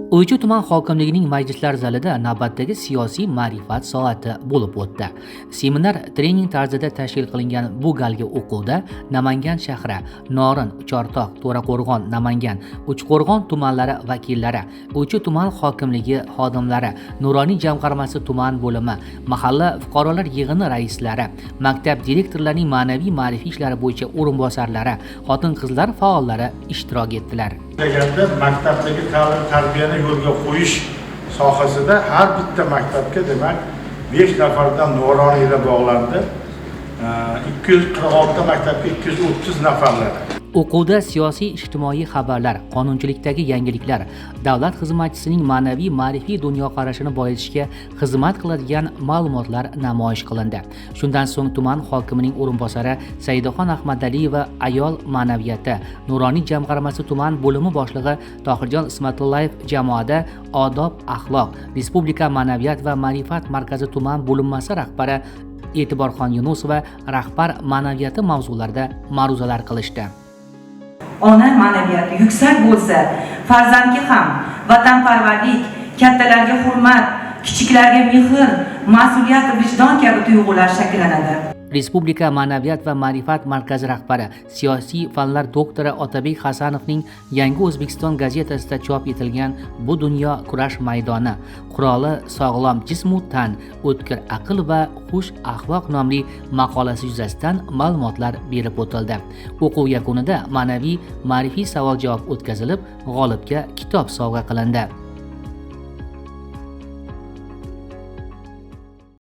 O'ychi tuman hokimligining majlislar zalida navbatdagi siyosiy ma'rifat soati bo'lib o'tdi. Seminar trening tarzida tashkil qilingan bu galgi o'quvda Namangan shahri, Norin, Chortoq, To'raqo'rg'on, Namangan, Uchqo'rg'on tumanlari vakillari, O'ychi tuman hokimligi xodimlari, Nuroniy jamg'armasi tuman bo'limi, mahalla fuqarolar yig'ini raislari, maktab direktorlarining ma'naviy ma'rifiy ishlari bo'yicha o'rinbosarlari, xotin-qizlar faollari ishtirok etdilar. Deganda maktabdagi ta'lim tarbiyani yo'lga qo'yish sohasida har bitta maktabga, demak, 5 nafardan nuroniylar bog'landi. 246 maktabga 230 nafarlar. O'quvda siyosiy ijtimoiy xabarlar, qonunchilikdagi yangiliklar, davlat xizmatchisining ma'naviy ma'rifiy dunyoqarashini boyitishga xizmat qiladigan ma'lumotlar namoyish qilindi. Shundan so'ng tuman hokimining o'rinbosari Saidaxon Ahmadaliyeva ayol ma'naviyati, Nuroniy jamg'armasi tuman bo'limi boshlig'i Tohirjon Ismatullayev jamoada odob axloq, Respublika ma'naviyat va ma'rifat markazi tuman bo'linmasi rahbari E'tiborxon Yunusova rahbar ma'naviyati mavzularida ma'ruzalar qilishdi. Ona ma'naviyati yuksak bo'lsa, farzandga ham vatanparvarlik, kattalarga hurmat, kichiklarga mehr, mas'uliyat, vijdon kabi tuyg'ular shakllanadi. Respublika ma'naviyat va ma'rifat markazi rahbari, siyosiy fanlar doktori Otabek Hasanovning Yangi O'zbekiston gazetasida chop etilgan "Bu dunyo kurash maydoni, quroli sog'lom jismu tan, o'tkir aql va xush axloq" nomli maqolasi yuzasidan ma'lumotlar berib o'tildi. O'quv yakunida ma'naviy ma'rifiy savol javob o'tkazilib, g'olibga kitob sovg'a qilindi.